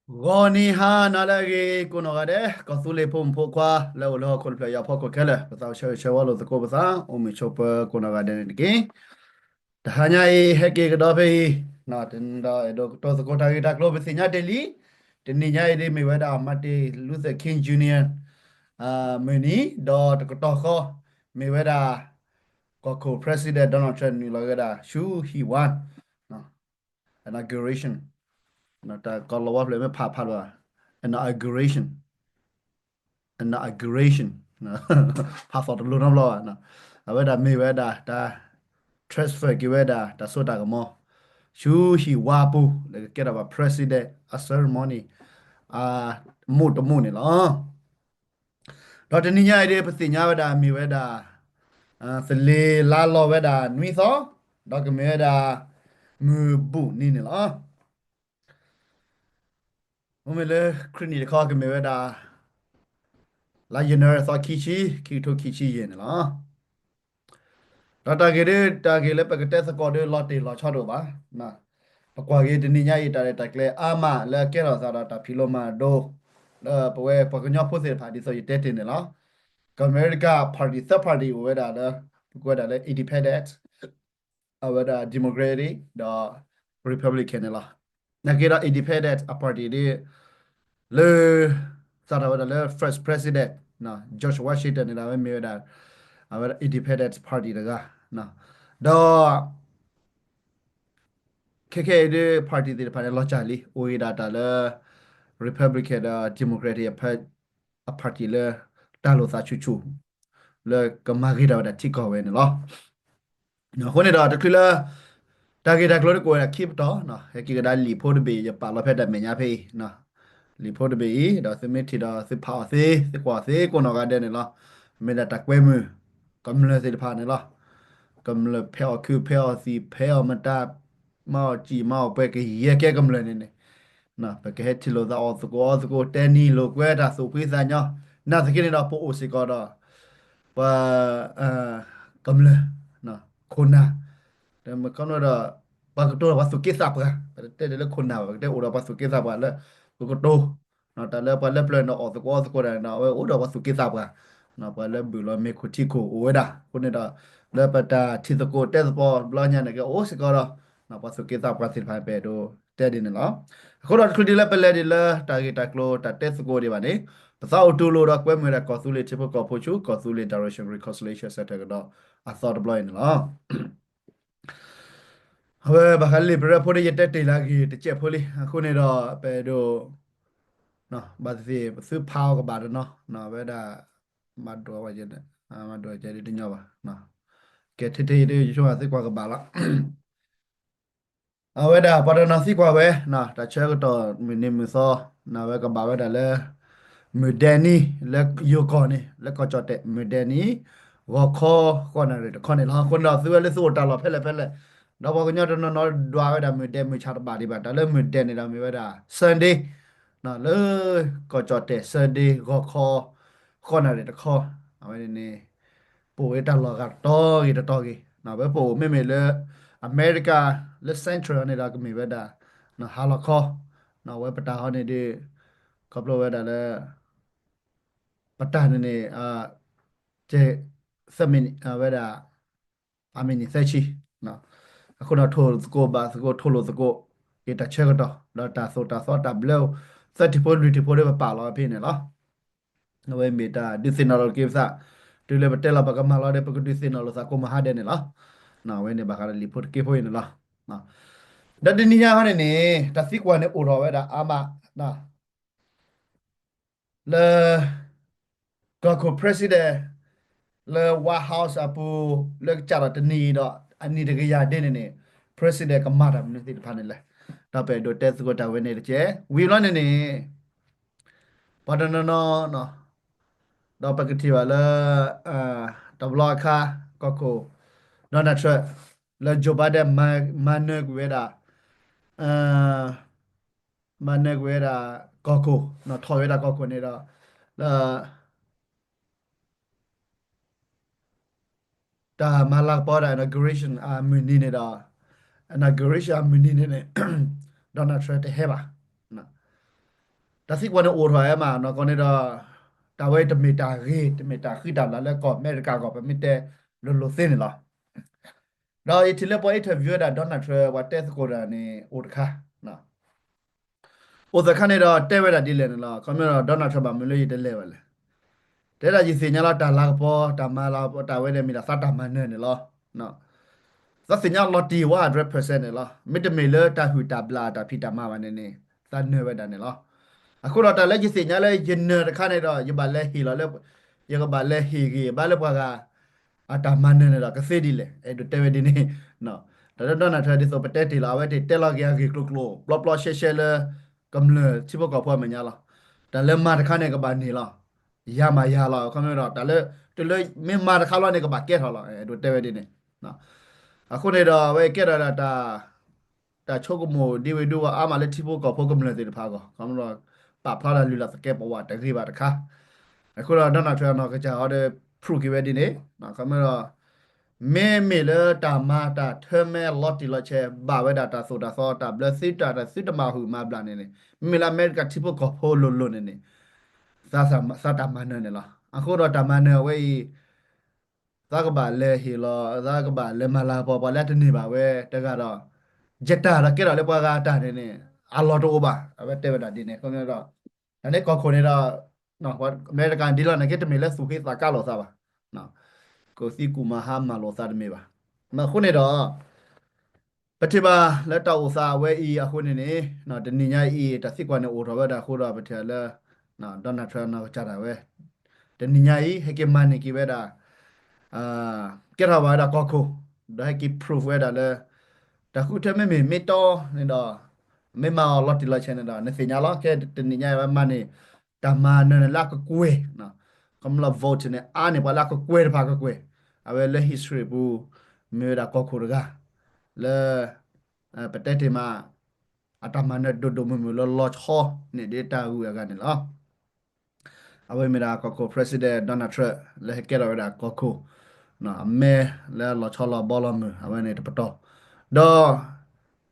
ဂီၤနံၤဟါနၤလၢအဂ့ၤ ကိးနီၢ်ဂၤဒဲး ကီၢ်သူလ့ၤဖိမုၣ်ဖိခွါ လၢအိၣ်လၢဟီၣ်ခိၣ်တဖျၢၣ် ယၤဖီခိၣ်ခဲလၢာ် ပသးအိၣ်ဆၢဂ့ၤဆၢဝါလိာ်သကိးပသး အိၣ်မုာ်ဆိးပၢၤကိးနီၢ်ဂၤဒဲးန့ၣ်တက့ၢ်. တဟါညါအံၤ ဟဲက့ၤကဒီးဖဲအံၤ ဒီးအဲၣ်ဒိးကတိၤသကိးတၢ်ဂ့ၢ်တၢ်ကျိၤ ပသ့ၣ်ညါတ့ၢ်လံ. တနံၤညါအံၤဒ်မ့ၢ်ဝဲဒၣ် Martin Luther King Junior မုၢ်နံၤ ဒီးတကတီၢ်ဃီ မ့ၢ်ဝဲဒၣ် ကီၢ်ခိၣ် President Donald Trump နုာ်လီၤဝဲဒၣ် ဆူဟံၣ်ဝါ inauguration တၢ်ကီၢ်လီၤဝါဖျၢၣ်မ့ၢ်ဖးဖးလီၤ inauguration inauguration ဖးသီၣ်တလိၤနီတဘျီဘၣ်. အဝဲဒၣ်မ့ၢ်ဝဲဒၣ်တၢ် transfer က့ၤဝဲဒၣ် တၢ်စိတၢ်ကမီၤ ဆူဟံၣ်ဝါပူၤ လၢကကဲထီၣ်ဘၣ် president အ ceremony အမူးတမူးန့ၣ်လီၤ. ဒီးတနံၤညါအံၤဒ် ပသ့ၣ်ညါဝဲဒၣ်မ့ၢ်ဝဲဒၣ် သလ့ၤလါလီၤဝဲဒၣ်နွံသီ, ဒီးကမ့ၢ်ဝဲဒၣ် မုၢ်ဘူၣ်နံၤန့ၣ်လီၤ. မ့မ့ၢ်လၢခရံာ်နံၣ်တခီ ကမ့ၢ်ဝဲဒၣ် လါယနူၤအါရံၤသီခံဆံ, ခံကထိခံဆံယဲၢ်န့ၣ်လီၤ. ဒီးတၢ်ဂ့ၢ်ဒ် တၢ်ဂ့ၢ်လၢပကတဲသကိးဒီး လီၤတံၢ်လီၤဆဲးတအိၣ်ဘၣ်. ပကွၢ်က့ၤတနံၤညါအံၤ တၢ်ရဲၣ်တၢ်ကျဲၤအါမးလၢအကဲထီၣ်သးဒီးတၢ်ဖံးလိမၤဒိး လၢပဝဲပှၤကညီဖိသ့ၣ်တဖၣ် ဒ်သိးယတဲတ့ၢ်န့ၣ်လီၤ. ကီၢ်အမဲရကၤ party သၢ party အိၣ်ဝဲဒၣ်လၢ ပကွဲးဒၣ်လၢ independent အဝဲဒၣ် Democratic ဒီး Republican န့ၣ်လီၤ. နာ်က့ဒီး independent အ party ဒ် လၢ စးထီၣ်ဝဲဒၣ်လၢ first president George Washington န့ၣ်ဒီး အဝဲမ့ၢ်ဝဲဒၣ် အဝဲဒၣ် independent party တဂၤ ဒီး ခဲခဲအံၤဒ် party သ့ၣ်တဖၣ်န့ၣ် လီၤစၢ်လံ အိၣ်ဂ့ၤဒၣ်တၢ်လၢ Republican ဒီး Democratic အ party လၢ တၢ်လိာ်သးဆူၣ်ဆူၣ် လၢကမၤဂ့ၤထီၣ်ဝဲဒၣ်ထံကီၢ်ဝဲန့ၣ်လီၤ. အဃိန့ၣ်ဒီးတချုးလၢ တၢ်ဂ့ၢ်တၢ်ကျိၤဒ်ကအိၣ်ဝဲဒၣ်ခံပတီၢ် ဟဲက့ၤကဒါလံာ်ဖိတဘ့ၣ် ယပာ်လီၤဖဲတၢ်မဲာ်ညါဖဲအံၤ လံာ်ဖိတဘ့ၣ်အံၤ ဒီးသုမ့ၢ်ထံၣ်ဒီးသုဖးအီၤသ့ သုကွၢ်အီၤသ့ ကိးနီၢ်ဂၤဒဲးန့ၣ်လီၤ. မ့ၢ်ဒၣ်တၢ်ကွဲမုာ် ကမျၢၢ်သ့ၣ်တဖၣ်န့ၣ်လီၤ. ကမျၢၢ်ဖဲးအီၣ်ခုးဖဲးအီၣ်သံး ဖဲးအီၣ်မတၤ မၤအီၣ်စံာ်မၤအီၣ်ပှဲၤ ကယဲၢ်ကဲကမျၢၢ်န့ၣ်န့ၣ် ပကဟဲထံၣ်လိာ်သးအီၣ်သကိးအီသကိး တဲနံၤလိာ်ကွဲတၢ်သူၣ်ဖှံသးညီ နာ်သက့န့ၣ်ဒီး ပအိၣ်စ့ၢ်ကီးဒီး ပှၤ ကမျၢၢ် ခိၣ်နၢ် ဒီးမ့ၢ်ခီဖျိဒီး ပှၤကတိၤဒီးပှၤသူၣ်က့သးပှၢ် ပတတဲဒ်လၢခိၣ်နၢ်ဘၣ် ပကတဲအိၣ်ဒီးပှၤသူၣ်က့သးပှၢ်လၢ ပကတိၤ တၢ်လၢပှၤလၢပျၢၤန့ၣ် အီၣ်သကိးအီသကိးတၢ်န့ၣ်ဒီး အဝဲအိၣ်ဒီးပှၤသူၣ်က့သးပှၢ် ပှၤလၢဘုၣ်လီၤမ့ၢ်ခိၣ်ထံခိၣ်အိၣ်ဝဲဒၣ် အဃိန့ၣ်ဒီး လၢပတၢ်ထံၣ်သကိးတဲသကိးဘျီညါန့ၣ်က့ အိၣ်စ့ၢ်ကီးဒီး ပှၤသူၣ်က့သးပှၢ်သ့ၣ်တဖၣ် ပအဲၣ်ဒိးတဲဒ်န့ၣ်လီၤ. အဃိဒီးတချုးဒ်လၢပလဲၤဒ်လၢတၢ်ဂ့ၢ်တၢ်ကျိၤတၢ်တဲသကိးဒံးဘၣ်န့ၣ် ပသးအိၣ်တူၢ်လိာ်ဒီးကွဲမုာ်ဝဲဒၣ်ကီၢ်သူလ့ၤထံဖိကီၢ်ဖိဆူ ကီၢ်သူလ့ၤ direction reconciliation center ကဒီးအသီတဘျီအံၤန့ၣ်လီၤ. အဝဲဘၣ်ဃးလံာ်ပရၢဖိဒီး ယတဲတ့ၢ်လၢအဂ့ၢ်တစဲးဖိလံ အဃိန့ၣ်ဒီး ပအဲၣ်ဒိး ဘၣ်သ့ၣ်သ့ၣ် ပသုဖးအီၤကဘၣ်တနီၤ အဝဲဒၣ် မၤဒိးဝဲ မၤဒိးကဲဒ်တညီဘၣ် ကဲထဲထဲအံၤဒ်ယဆိကမိၣ်သုကွၢ်ကဘၣ်လီၤ. အဝဲဒၣ်ပှၤတနီၤသံကွၢ်ဝဲ တၢ်ဆၢကတီၢ်မုၢ်နံၤမုၢ်သီ အဝဲကဘၣ်ဝဲဒၣ်လၢ မုၢ်ဒဲနံၤ လၢယိၤကီၢ်န့ၣ် လၢကီၢ်ကၠီၣ်တဲာ် မုၢ်ဒဲနံၤ ဂီၤခီ ဃိးနၣ်ရံၣ်တခီန့ၣ်လီၤ. အဃိန့ၣ်ဒီး သုဝဲလၢသုအိၣ်တၢ်လီၢ်ဖဲလဲၣ်ဖဲလဲၣ် ဒီးပှၤကညီတနီၤနီၤဒွးဝဲဒၣ်မုၢ်ဒဲမုၢ်ဆၣ်တဘၣ်ဒံးဘၣ်. တၢ်လၢမုၢ်ဒဲန့ၣ်ဒီးမ့ၢ်ဝဲဒၣ် Sunday လၢကီၢ်ကၠီၣ်တဲာ် Sunday ဂီၤခီ ဃိးနၣ်ရံၣ်တခီ အဝဲန့ၣ်န့ၣ် ပအိၣ်ဝဲတၢ်လီၢ်ဂၤတတီၤဂ့ၤတတီၤဂ့ၤ ပအိၣ်မ့မ့ၢ်လၢ အမဲရကၤ လၢ Central န့ၣ်ဒီးကမ့ၢ်ဝဲဒၣ် ဟါလီၤခီ အဝဲပတၢ်ဟီန့ၣ်ဒီး ခီဖျိဝဲဒၣ်လၢ ပတၢ်န့ၣ်န့ၣ် ကဲ သၢမံးနံး ဝဲဒၣ် အမံးနံးသၢဆံ အဃိန့ၣ် ထိၣ်သကိးဘၣ်သကိး ထိၣ်လိာ်သကိး က့ၤတၢ်ဆၢကတီၢ် ဒီးတၢ်သိၣ်တၢ်သီတၢ်ဘျၢ သၢထံၣ်ဖိလွံၢ်ထံၣ်ဖိဒီးပပာ်လီၤဖဲန့ၣ်လီၤ. အဝဲမ့ၢ်တၢ်ဒုးသ့ၣ်နီၣ်လိာ်က့ၤပသး တုၤလၢပတဲလီၤပကမၤလီၤဒီး ပကဒုးသ့ၣ်နီၣ်လိာ်သးကိးမုၢ်ဟါဒဲးန့ၣ်လီၤ. အဝဲန့ၣ်ဘၣ်ဃးဒီးလံာ်ဖိတက့ၢ်ဖိအံၤန့ၣ်လီၤ. ဒီးတနံၤညါဟီန့ၣ်န့ၣ် တၢ်သံကွၢ်န့ၣ်အိၣ်ထီၣ်ဝဲဒၣ်အါမး လၢ ကီၢ်ခိၣ် president လၢ White House အပူၤ လၢကစးထီၣ်တနံၤအံၤဒီး အနံၣ်တကယၤဒ်န့ၣ်န့ၣ် president ကမၤတၢ်မနုၤသ့ၣ်တဖၣ်န့ၣ်လဲၣ်. ဒီးပအဲၣ်ဒိးတဲသကိးတၢ်ဝဲန့ၣ်တက့ၢ်. ဝံၤဘျီန့ၣ်န့ၣ် ပှၤတနီၤနီၤ ဒီးပကထံၣ်ဘၣ်လၢ တဘျီအခါ ကီၢ်ခိၣ် Donald Trump လၢ Joe Biden မၤနၢၤကွံာ်ဝဲဒၣ် မၤနၢၤကွံာ်ဝဲဒၣ်ကီၢ်ခိၣ် ထီၣ်ဝဲဒၣ်ကီၢ်ခိၣ်န့ၣ်ဒီး လၢ တၢ်မၤလၤကပီၤဝဲဒၣ် inauguration အမုၢ်နံၤန့ၣ်ဒီး inauguration အမုၢ်နံၤန့ၣ်န့ၣ် Donald Trump တဟဲဘၣ်. တၢ်သံကွၢ်န့ၣ်အိၣ်ထီၣ်ဝဲမး နီၢ်ကီၢ်န့ၣ်ဒီး တၢ်ဝဲတမ့ၢ်တၢ်ဂ့ၤ တမ့ၢ်တၢ်ဃံတၢ်လၤလၢကီၢ်အမဲရကၤအဂီၢ် ပမ့ၢ်တဲလိၤလိၤသ့န့ၣ်လီၤ. ဒီးယထံၣ်လၢပှၤ interview ဝဲဒၣ် Donald Trump ပှၤတဲသကိးတၢ်န့ၣ်အိၣ်တခါ အိၣ်သခါန့ၣ်ဒီးတဲဝဲဒၣ်ဒ်လဲၣ်န့ၣ်လီၤ. ခီမ့ၢ်ဒီး Donald Trump ဘၣ်မနုၤလၢယတလဲၤဘၣ်လဲၣ်. တဲဒၣ်ယသ့ၣ်ညါလီၤတၢ်လၤကပီၤ တၢ်မၤလၤကပီၤ တၢ်ဝဲန့ၣ်မ့ၢ်ဒၣ်သးတၢ်မၤနၢၤန့ၣ်လီၤ. သးသ့ၣ်ညါလီၤတံၢ် one hundred percent န့ၣ်လီၤ. မ့တမ့ၢ်လၢတၢ်ဟုၣ်တၢ်ဘျၣ်တၢ်ဖံးတၢ်မၤဘၣ်န့ၣ်န့ၣ် သးနၢၤဝဲဒၣ်န့ၣ်လီၤ. အဃိဒီးတၢ်လၢယသ့ၣ်ညါလၢယနၢၤတခါန့ၣ်ဒီး ယဘၣ်လဲၤဟ့ၣ်လီၤလၢ ယကဘၣ်လဲၤဟ့ၣ်ဂံၢ်ဘါလၢပှၤဂၤ အတၢ်မၤနၢၤန့ၣ်ဒီး ကသ့ဒ်လဲၣ် အဲၣ်ဒိးတဲဝဲဒ်န့ၣ်. တၢ်လၢ Donald Trump ဒ်သိးပတဲတ့ၢ်လီၤ အဝဲသ့ၣ်တဲလီၤက့ၤအဂ့ၢ်ကျိၤကျိၤ ပျီပျီရှဲရှဲလၢ ကမျၢၢ်ထံဖိကီၢ်ဖိအမဲာ်ညါလီၤ. တၢ်လၢမၤတခါန့ၣ်ကဘၣ်န့ၢ်လီၤ. ယၤမၤယၤလီၤ ခီမ့ၢ်ဒီး တၢ်လၢ တုၤလၢမ့ၢ်မၤတခါလီၤန့ၣ် ကဘၣ်ကဲထီၣ်လီၤ အဲၣ်ဒိးတဲဝဲဒ်န့ၣ်. အဃိန့ၣ်ဒီး အဝဲကဲထီၣ်ဒၣ်တၢ် တၢ်ဆိကမိၣ်ဒ်ဝဲဒိဝဲအါမးလၢထံဖိကီၢ်ဖိကမျၢၢ်သ့ၣ်တဖၣ်အဂီၢ် ခီမ့ၢ်ဒီး ပာ်ဖျါဒၣ်လုၢ်လၢ်သကဲးပဝးတဂ့ၤဘၣ်တခါ. အဃိဒီး Donald Trump အနီၢ်ကစၢ်ဟီဒီး prove က့ၤဝဲဒ်န့ၣ် ခီမ့ၢ်ဒီး မ့မ့ၢ်လၢတၢ်မၤတၢ်ထၢမဲာ်လီၤတံၢ်လီၤဆဲး ဘၣ်ဝဲဒၣ်တၢ်သိၣ်တၢ်သီတၢ်ဘျၢသံတၢ်တသုတမၤဟုၣ်မၤဘျၣ်န့ၣ်န့ၣ် မ့မ့ၢ်လၢအမဲရကၤထံဖိကီၢ်ဖိလိၤလိၤန့ၣ်န့ၣ် သးတၢ်မၤနၢၤန့ၣ်လီၤ. အဃိဒီးတၢ်မၤနၢၤအဝဲအံၤ သးကဘၣ်လဲၤဟ့ၣ်လီၤ သးကဘၣ်လဲၤမၤလၤကပီၤပှၤလၢအတန့ၢ်ဘၣ်ဝဲတဂၤဒီး ယတၢ်ဒီးကဲထီၣ်လၢပှၤဂၤအတၢ်န့ၣ်န့ၣ် အလီၢ်တအိၣ်ဘၣ် အဝဲတဲဝဲဒၣ်ဒ်န့ၣ် ခီမ့ၢ်ဒီး တၢ်န့ၣ်ကီၢ်ခိၣ်န့ၣ်ဒီး အမဲရကၤဒ်လီၤန့ၣ်က့ တမ့ၢ်လၢသူၣ်ဟ့သးကါလိာ်သးဘၣ် ကူၣ်သံကူၣ်မၤဟါမၢ်လိာ်သးတမ့ၢ်ဘၣ်. အဃိန့ၣ်ဒီး ပထံၣ်ဘၣ်လၢတၢ်အိၣ်သးအဝဲအံၤအဃိန့ၣ်န့ၣ် တနံၤညါအံၤ တၢ်သံကွၢ်န့ၣ်အိၣ်ထီၣ်ဝဲဒၣ်အဃိဒီး ပထံၣ်လၢ Donald Trump နီၢ်ကစၢ်ဒၣ်ဝဲ တနံၤညါအံၤ ဟဲက့ၤမၤန့ၢ်က့ၤဝဲဒၣ် ကဲထီၣ်ဘၣ်ဝဲဒၣ်ကီၢ်ခိၣ် ဒီးဟဲက့ၤ prove ဝဲဒၣ်လၢ တၢ်ဃုထၢမ့မ့ၢ်မ့ၢ်တီန့ၣ်ဒီး မ့ၢ်မၤအီၤလီၤတံၢ်လီၤဆဲးန့ၣ်ဒီး နသ့ၣ်ညါလီၤ ခဲတနံၤညါအံၤ ဝဲမၤန့ၢ် တၢ်မၤနၢၤန့ၣ်လၢအကကွဲၢ် ခီမ့ၢ်လၢ vote န့ၣ် အါန့ၢ်ပှၤလၢအကကွဲၢ်တဖၣ်ကကွဲၢ် အဝဲလၢ history ပူၤ မ့ၢ်ဝဲဒၣ်ကီၢ်ခိၣ်တဂၤ လၢ ပတဲတ့ၢ်မး အတၢ်မၤနၢၤဒိၣ်ဒိၣ်မုၢ်မုၢ်လၢလီၤဆီန့ၢ်ဒံးတၢ်ဂုၤအဂၤန့ၣ်လီၤ. အဝဲမ့ၢ်ဒၣ်ကီၢ်ခိၣ် President Donald Trump လၢဟဲကဲထီၣ်ဝဲဒၣ်ကီၢ်ခိၣ် အမဲလၢလီၤဆီလီၤဘီလီၤမုၢ် အဝဲန့ၣ်တပတီၢ်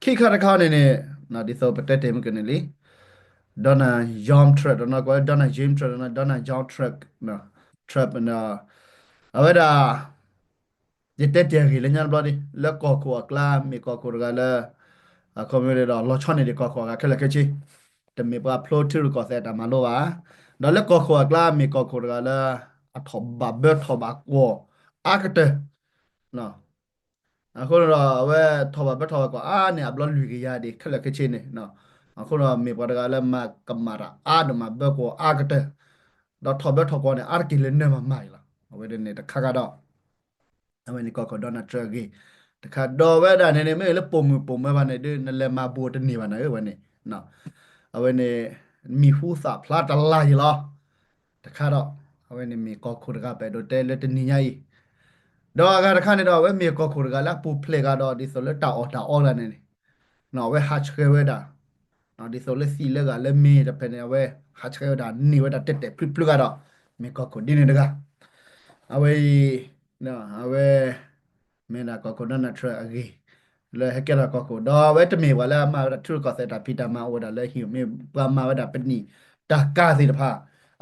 ဒီး ခံခါတခါန့ၣ်န့ၣ် ဒ်သိးပတဲတ့ၢ်မုၢ်ကနံၤလံ Donald John Trump ဒီးနီၢ်ကီၢ် Donald James Trump ဒီး Donald John Trump Trump အဝဲဒၣ် ယတဲတ့ၢ်အဂ့ၢ်လၢညါတဘျီဒ် လၢကီၢ်ခိၣ်အကျါ မ့ၢ်ကီၢ်ခိၣ်တဂၤလၢ အခီပညီဒီး လီၤဆီန့ၢ်ဒံးကီၢ်ခိၣ်အဂၤခဲလၢာ်ခဲဆ့, တမ့ၢ်ပှၤဖျိထံရူၢ်ကီၢ်သဲးအတၢ်မၤလိဘၣ်. ဒီးလၢကီၢ်ခိၣ်အကျါ မ့ၢ်ကီၢ်ခိၣ်တဂၤလၢ အထီၣ်ဘၣ်ဘၢထီၣ်ဘၣ်ကွီၢ်အါကတၢၢ် အဃိန့ၣ်ဒီး အဝဲထီၣ်ဘၣ်ဘၢထီၣ်ဘၣ်ကွီၢ်အါန့ၢ်အဘျီလွံၢ်ကယၤဒံးခဲလၢာ်ခဲဆ့န့ၣ်, အဃိဒီး မ့ၢ်ပှၤတဂၤလၢမၤကမၣ်တၢ်အါဒိၣ်မး ဘၢကွီၢ်အါကတၢၢ်, ဒီးထီၣ်ဘၢထီၣ်ကွီၢ်န့ၣ် အါတက့ၢ်လၢနၢၤမၤမၤအံၤလီၤ. အဝဲန့ၣ်တခါခါဒီး အဝဲန့ၣ်ကီၢ်ခိၣ် Donald Trump အဂ့ၢ်တခါ ဒီးဝဲဒၣ်န့ၣ်န့ၣ် မ့ၢ်လၢပိာ်မုၣ်ပိာ်မၢၤဘၣ်န့ၣ်ဒီး နလဲၤမၤဘူးတန့ၢ်ဘၣ်နၤဧၢ ဝဲန့ၣ်, အဝဲန့ၣ် မံၤဟူသၣ်ဖျါတလါယံၤလီၤ. တခါဒီး အဝဲန့ၣ်မ့ၢ်ကီၢ်ခိၣ်တဂၤ ပအဲၣ်ဒိးတဲလၢတနံၤညါအံၤ, ဒီးအဂၤတခါန့ၣ်ဒီး အဝဲမ့ၢ်ကီၢ်ခိၣ်တဂၤလၢအပူၤဖျဲးဂၤဒီး ဒ်သိးလၢတၢ်အီၣ်တၢ်အီလၢန့ၣ်န့ၣ် အဝဲဟးဆှဲးဝဲဒၣ် ဒ်သိးလၢသံလၢဂၤလၢမ့ၢ်တဖဲန့ၣ် အဝဲဟးဆှဲးဝဲဒၣ်န့ၢ်ဝဲဒၣ်တဲာ်တဲာ်ဖျုးဖျုးဂၤဒီး မ့ၢ်ကီၢ်ခိၣ်ဒ်န့ၣ်တဂၤ, အဝဲအံၤ အဝဲ မ့ၢ်ဒၣ်ကီၢ်ခိၣ် Donald Trump အဂ့ၢ် လၢဟဲကဲထီၣ်ကီၢ်ခိၣ် ဒီးအဝဲတမ့ၢ်ပှၤလၢအမၤဝဲဒၣ်ထံရူၢ်ကီၢ်သဲးတၢ်ဖံးတၢ်မၤအိၣ်ဝဲဒၣ်လၢဟံၣ် မ့ၢ်ပှၤမၤဝဲဒၣ်ပနံာ်တၢ်ကၤသ့ၣ်တဖၣ်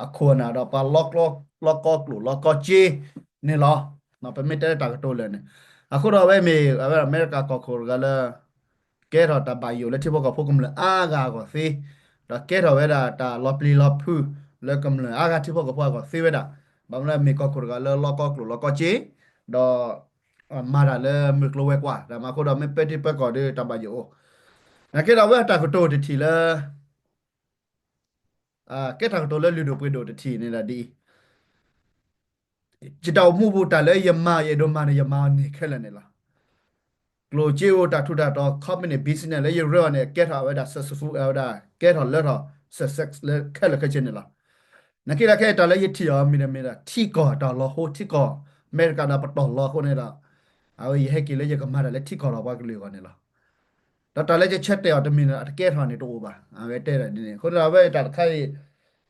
အခိၣ်အနၢ်ဒီးပှၤလီၤကျီ လီၤကီကျိၣ်လီၤကီစ့န့ၣ်လီၤ. ပမ့ၢ်တဲလၢတၢ်ကတိၤလၢာ်န့ၣ်, အဃိဒီးအဝဲမ့ၢ်အဝဲဒၣ်အမဲရကၤကီၢ်ခိၣ်တဂၤလၢ ကဲထီၣ်တၢ်ဘၣ်ယိၣ်လၢထံဖိကီၢ်ဖိကမျၢၢ်အါဂၤအဂီၢ်သ့, ဒီးကဲထီၣ်ဝဲဒၣ်တၢ်လီၤပျံၤလီၤဖုးလၢကမျၢၢ်အါဂၤထံဖိကီၢ်ဖိအဂီၢ်သ့ဝဲဒၣ်, ဘၣ်မနုၤမ့ၢ်ကီၢ်ခိၣ်တဂၤလၢလီၤကီကျိၣ်လီၤကီစ့, ဒီး မၤတၢ်လၢမုၢ်ကျိၤဝဲၤကွာ် တၢ်မၤအဃိဒီး မ့ၢ်ပၢထံပၢကီၢ်ဒီးတၢ်ဘၣ်ယိၣ်အိၣ်, နာ်က့ဒီးအဝဲအတၢ်ကတိၤတထံၣ်လၢ ကဲတၢ်ကတိၤလၢလုၢ်ဒိၣ်ပှ့ၤဒိၣ်တထံၣ်န့ၣ်ဒၣ်ဒ်အံၤ, ယတၢ်အိၣ်မူပူၤတၢ်လၢယမၤယအဲၣ်ဒိးမၤန့ၣ် ယမၤအီၤန့ၢ်ခဲလၢာ်န့ၣ်လီၤ. ကျိၣ်စ့ဧိၤတၢ်ထူးတၢ်တီၤ company business လၢယရၢအီၤန့ၣ် ကဲထီၣ်အဝဲဒၣ် successful အဝဲဒၣ် ကဲထီၣ်လၢထီၣ် success လၢခဲလၢာ်ခဲဆ့န့ၣ်လီၤ. နာ်က့ဒီးခဲအံၤတၢ်လၢယထံၣ်အီၤမ့ၢ်ဒီးမ့ၢ်ဒၣ် ထံကီၢ်တၢ်လီၤဟိ ထံကီၢ်အမဲရကၤဒီးပတီၢ်လီၤအဃိန့ၣ်ဒီး အဝဲယဟဲက့ၤလၢယကမၤတၢ်လၢထံကီၢ်ဒီးပှၤကလုာ်အဂီၢ်န့ၣ်လီၤ. ဒီးတၢ်လၢယဆၢတဲာ်အီၤတမ့ၢ်န့ၣ် အတကဲထီၣ်န့ၣ်တအိၣ်ဘၣ် အဝဲတဲဒၣ်ဒ်န့ၣ် အဃိဒီးအဝဲတၢ်တခါအံၤ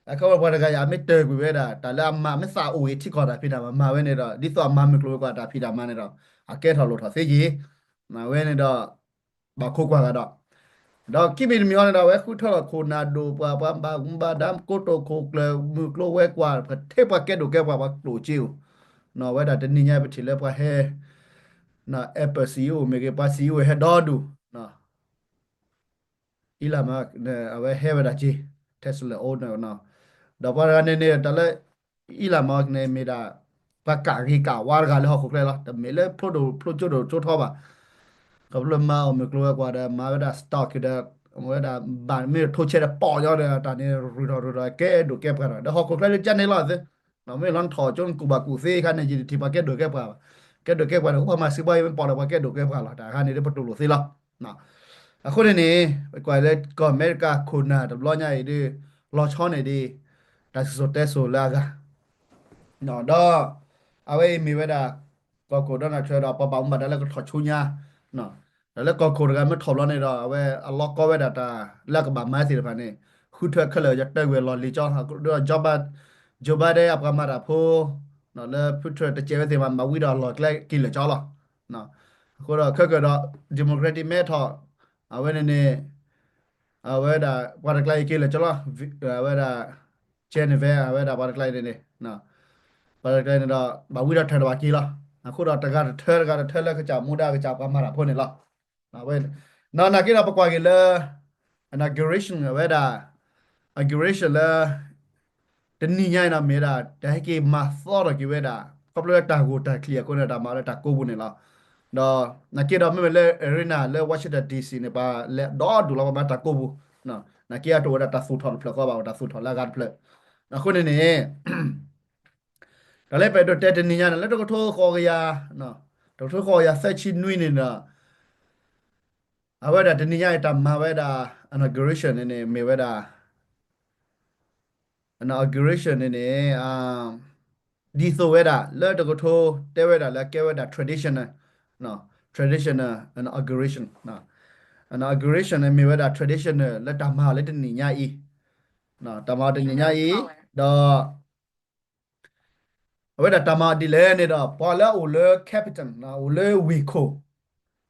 အခီပညီပှၤတဂၤအံၤ အမ့ၢ်တၢၢ်ကွံာ်ဝဲဒၣ် တၢ်လၢအမၤမ့ၢ်သးအိၣ်ဂ့ၤထံကီၢ်တၢ်ဖံးတၢ်မၤမၤဝဲန့ၣ်ဒီး ဒ်သိးအမၤမုၢ်ကျိၤဝဲၤကွာ်တၢ်ဖံးတၢ်မၤန့ၣ်ဒီး အကဲထီၣ်လိၣ်ထီၣ်သ့ယံၤ အဝဲန့ၣ်ဒီး ဘၣ်ခိးကွၢ်ဂၤဒီး ဒီးခံမံၤတမံၤဟီန့ၣ်ဒီး အဝဲဃုထၢလီၤခိၣ်နၢ်ဒိၣ် ပှၤ ပှၤဘၣ်မူဘၣ်ဒါ ကိတိာ်ခိၣ်ကျၢၢ် မုၢ်ကျိၤဝဲၤကွာ် ပှၤထဲပှၤကဲဒိၣ်ကဲပှၢ် ပှၤကျိၣ်စ့ဧိၤ, အဝဲဒၣ်တနံၤညါပထံၣ်လၢပှၤဟဲ Apple စံအိၣ်မ့ၢ်ဂ့ၤ ပှၤစံအိၣ်ဟဲဒီဒူၣ် Elon Musk အဝဲဟဲဝဲဒၣ်က့ Tesla owner ဒီးပှၤတဂၤန့ၣ်န့ၣ် တၢ်လၢ Elon Musk န့ၣ်မ့ၢ်ဒၣ် ပှၤကးဂ့ၤကးဝါတဂၤလၢဟီၣ်ခိၣ်ချၢလီၤ. တမ့ၢ်လၢဖျိဒိၣ်ဖျိကၠိဒိၣ်ကၠိထီဘၣ်. ခီဖျိမၤအီၣ်မုၢ်ကျိၤဝဲၤကွာ်ဒီး မၤဝဲဒၣ် stock ဒီး မ့ၢ်ဝဲဒၣ် ဘၣ်မ့ၢ်ထိဆဲးဒီး ပီၣ်ညီဒီး တၢ်န့ၣ်ရူၢ်ထီၣ်ရူၢ်ထီၣ် ကဲဒိၣ်ကဲပှၢ်ဒီး ဒီးဟီၣ်ခိၣ်ချၢလၢကန့ၣ်လီၤသ့ မ့ၢ်လီၤထီၣ်ကၠိနကူၣ်ဘၣ်ကူၣ်သ့ခါန့ၣ် ယတထံၣ်ပှၤကဲဒိၣ်ကဲပှၢ်ဘၣ်. ကဲဒိၣ်ကဲပှၢ်န့ၣ် အိၣ်ပှၤမၤစံးဘီအံၤ မ့ၢ်ပီၣ်ဒီးပှၤကဲဒိၣ်ကဲပှၢ်လီၤ. တၢ်ခါန့ၣ်ဒ်ပတူၢ်လိာ်သ့လီၤ. အဃိန့ၣ်န့ၣ် ပကွၢ်လၢကီၢ်အမဲရကၤခိၣ်နၢ်တဘျီညါအံၤဒ် လီၤဆီန့ၣ်ဒ် တၢ်စံၣ်စိၤတဲစိၤလၢအဂၤ ဒီး အဝဲအံၤမ့ၢ်ဝဲဒၣ် ကီၢ်ခိၣ် Donald Trump ဒီးပှၤဘၣ်မူဘၣ်ဒါလၢကထီၣ်ဆူညါ ဒီးလၢကီၢ်ခိၣ်တဂၤမ့ၢ်ထီၣ်ဘျီန့ၣ်ဒီး အဝဲအလီၢ်ကီဝဲဒၣ်တၢ်လၢအကဘၣ်မၤသ့ၣ်တဖၣ်န့ၣ် ဃုထၢခဲလၢာ် ယတဲဝဲလီၢ်လံၤကၠီ ဒီး Joe Biden အပှၤမၤတၢ်ဖိ လၢဖုထြၢၣ်တစဲးဝဲသ့ၣ်မး မၤဝံၤဒီးလီၢ်ကျဲက့ၤလၢာ်ကၠီလီၤ. အဃိဒီးခဲကၢၣ်ဒီး Democratic မ့ၢ်ထီၣ် အဝဲန့ၣ်န့ၣ် အဝဲဒၣ်ပှၤတကျါအံၤက့ၤလၢာ်ကၠီလီၤ. အဝဲဒၣ် Jenny Vance အဝဲဒၣ်ပှၤတကျါအံၤန့ၣ်န့ၣ် ပှၤတကျါအံၤန့ၣ်ဒီး ဘၣ်ဝံၤဒီးထၢၣ်တဘၣ်က့ၤလီၤ. အဃိဒီးတဂၤတထၢ တဂၤတထၢလၢကစၢ်မူဒါကစၢ်ပှၤမၤတၢ်ဖိန့ၣ်လီၤ. နာ်က့ဒီးပကွၢ်က့ၤလၢ inauguration အဝဲဒၣ် inauguration လၢ တနံၤညါအံၤန့ၣ်မ့ၢ်ဝဲဒၣ် တၢ်ဟဲက့ၤမၤသီထီၣ်က့ၤဝဲဒၣ် ခီဖျိလၢတၢ်ဂိၢ်တၢ်ချံအဃိန့ၣ် တၢ်မၤလၢတၢ်ကိးပူၤန့ၣ်လီၤ. ဒီးနာ်က့ဒီးမ့မ့ၢ်လၢ arena လၢ Washington D C န့ၣ် ပှၤလဲၤဒီဒူၣ်လီၤ ပှၤမၤတၢ်ကိးပူၤ နာ်က့အတအိၣ်ဝဲဒၣ်တၢ်သူၣ်ထီၣ်တဖျၢၣ်ဃီဘၣ် အိၣ်တၢ်သူၣ်ထီၣ်လၢအဂၤတဖျၢၣ်. အဃိန့ၣ်န့ၣ် တၢ်လၢပအဲၣ်ဒိးတဲတနံၤညါန့ၣ် လၢတကထိဃိးကယၤ တကထိဃိးကယၤသၢဆံနွံန့ၣ်ဒီး အဝဲဒၣ်တနံၤညါအံၤတၢ်မၤဝဲဒၣ် inauguration န့ၣ်န့ၣ် မ့ၢ်ဝဲဒၣ် inauguration န့ၣ်န့ၣ် ဒ်သိးဝဲဒၣ် လၢတကထိတဲဝဲဒၣ်လၢအကဲဝဲဒၣ် traditional traditional inauguration inauguration န့ၣ်မ့ၢ်ဝဲဒၣ် traditional လၢတၢ်မၤအီၤလၢတနံၤညါအံၤ တၢ်မၤအီၤတနံၤညါအံၤ ဒီး အဝဲဒၣ်တၢ်မၤအီၤဒ်လဲၣ်န့ၣ်ဒီး ပှၤလၢအအိၣ်လၢ Capitol အိၣ်လၢဝ့ၢ်ခိၣ်